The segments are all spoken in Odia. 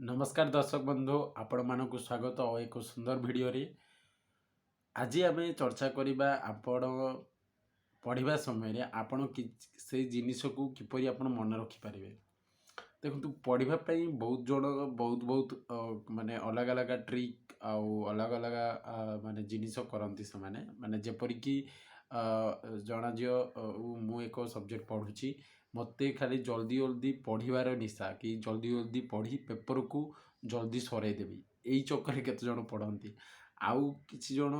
ନମସ୍କାର ଦର୍ଶକ ବନ୍ଧୁ, ଆପଣମାନଙ୍କୁ ସ୍ୱାଗତ ଆଉ ଏକ ସୁନ୍ଦର ଭିଡ଼ିଓରେ। ଆଜି ଆମେ ଚର୍ଚ୍ଚା କରିବା, ଆପଣ ପଢ଼ିବା ସମୟରେ ଆପଣ ସେଇ ଜିନିଷକୁ କିପରି ଆପଣ ମନେ ରଖିପାରିବେ। ଦେଖନ୍ତୁ, ପଢ଼ିବା ପାଇଁ ବହୁତ ଜଣ ବହୁତ ବହୁତ ମାନେ ଅଲଗା ଅଲଗା ଟ୍ରିକ୍ ଆଉ ଅଲଗା ଅଲଗା ମାନେ ଜିନିଷ କରନ୍ତି ସେମାନେ। ମାନେ ଯେପରିକି ଜଣା ଝିଅ, ମୁଁ ଏକ ସବଜେକ୍ଟ ପଢ଼ୁଛି, ମୋତେ ଖାଲି ଜଲ୍ଦି ଜଲ୍ଦି ପଢ଼ିବାର ନିଶା କି ଜଲ୍ଦି ଜଲ୍ଦି ପଢ଼ି ପେପରକୁ ଜଲ୍ଦି ସରେଇଦେବି, ଏଇ ଚକ୍କରରେ କେତେଜଣ ପଢ଼ନ୍ତି। ଆଉ କିଛି ଜଣ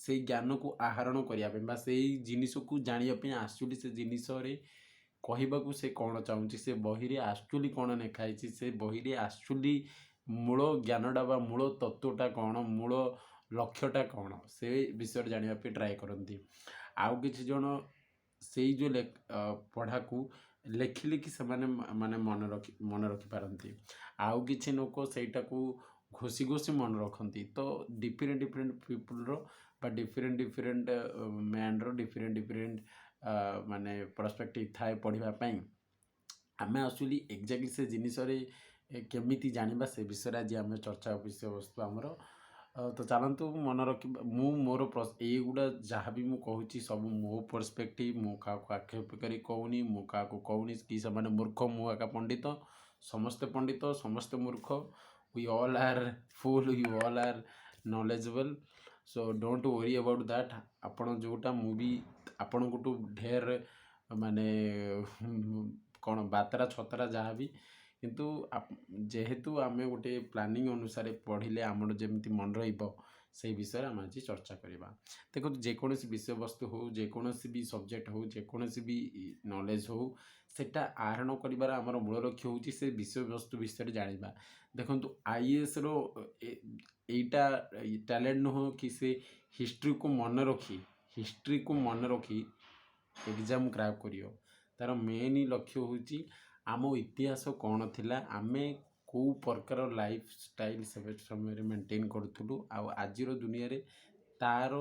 ସେଇ ଜ୍ଞାନକୁ ଆହରଣ କରିବା ପାଇଁ ବା ସେଇ ଜିନିଷକୁ ଜାଣିବା ପାଇଁ, ଆକ୍ଚୁଆଲି ସେ ଜିନିଷରେ କହିବାକୁ ସେ କ'ଣ ଚାହୁଁଛି, ସେ ବହିରେ ଆକ୍ଚୁଆଲି କ'ଣ ଲେଖା ହେଇଛି, ସେ ବହିରେ ଆକ୍ଚୁଆଲି ମୂଳ ଜ୍ଞାନଟା ବା ମୂଳ ତତ୍ତ୍ୱଟା କ'ଣ, ମୂଳ ଲକ୍ଷ୍ୟଟା କ'ଣ, ସେ ବିଷୟରେ ଜାଣିବା ପାଇଁ ଟ୍ରାଏ କରନ୍ତି। ଆଉ କିଛି ଜଣ ସେଇ ଯେଉଁ ପଢ଼ାକୁ ଲେଖି ଲେଖି ସେମାନେ ମାନେ ମନେ ରଖିପାରନ୍ତି। ଆଉ କିଛି ଲୋକ ସେଇଟାକୁ ଘୋଷି ଘୋଷି ମନେ ରଖନ୍ତି। ତ ଡିଫରେଣ୍ଟ ଡିଫରେଣ୍ଟ ପିପୁଲର ବା ଡିଫରେଣ୍ଟ ଡିଫରେଣ୍ଟ ମ୍ୟାନର ଡିଫରେଣ୍ଟ ଡିଫରେଣ୍ଟ ମାନେ ପର୍ସପେକ୍ଟିଭ ଥାଏ ପଢ଼ିବା ପାଇଁ। ଆମେ ଆକ୍ଚୁଆଲି ଏକ୍ଜାକ୍ଟଲି ସେ ଜିନିଷରେ କେମିତି ଜାଣିବା, ସେ ବିଷୟରେ ଆଜି ଆମେ ଚର୍ଚ୍ଚା ବିଷୟବସ୍ତୁ ଆମର। ତ ଚାଲନ୍ତୁ ମନେ ରଖିବା। ମୁଁ ମୋର ଏଇଗୁଡ଼ା ଯାହା ବି ମୁଁ କହୁଛି, ସବୁ ମୋ ପର୍ସପେକ୍ଟିଭ। ମୁଁ କାହାକୁ ଆକ୍ଷେପ କରି କହୁନି। ମୁଁ କାହାକୁ କହୁନି କି ସେମାନେ ମୂର୍ଖ, ମୁଁ ଏକା ପଣ୍ଡିତ। ସମସ୍ତେ ପଣ୍ଡିତ, ସମସ୍ତେ ମୂର୍ଖ। We all are fool, you all are knowledgeable, so don't worry about that. ଆପଣ ଯେଉଁଟା, ମୁଁ ବି ଆପଣଙ୍କଠୁ ଢେର ମାନେ କ'ଣ ବାତରା ଛତରା ଯାହା ବି, କିନ୍ତୁ ଯେହେତୁ ଆମେ ଗୋଟେ ପ୍ଲାନିଂ ଅନୁସାରେ ପଢ଼ିଲେ ଆମର ଯେମିତି ମନେ ରହିବ, ସେଇ ବିଷୟରେ ଆମେ ଆଜି ଚର୍ଚ୍ଚା କରିବା। ଦେଖନ୍ତୁ, ଯେକୌଣସି ବିଷୟବସ୍ତୁ ହଉ, ଯେକୌଣସି ବି ସବଜେକ୍ଟ ହଉ, ଯେକୌଣସି ବି ନଲେଜ ହଉ, ସେଟା ଆହରଣ କରିବାର ଆମର ମୂଳ ଲକ୍ଷ୍ୟ ହେଉଛି ସେ ବିଷୟବସ୍ତୁ ବିଷୟରେ ଜାଣିବା। ଦେଖନ୍ତୁ, ଆଇଏଏସ୍ର ଏଇଟା ଟ୍ୟାଲେଣ୍ଟ ନୁହଁ କି ସେ ହିଷ୍ଟ୍ରିକୁ ମନେ ରଖି ଏକ୍ଜାମ୍ କ୍ରାକ୍ କରିବ। ତା'ର ମେନ୍ ଲକ୍ଷ୍ୟ ହେଉଛି ଆମ ଇତିହାସ କ'ଣ ଥିଲା, ଆମେ କେଉଁ ପ୍ରକାର ଲାଇଫ୍ ଷ୍ଟାଇଲ୍ ସେ ସମୟରେ ମେଣ୍ଟେନ୍ କରୁଥିଲୁ ଆଉ ଆଜିର ଦୁନିଆରେ ତା'ର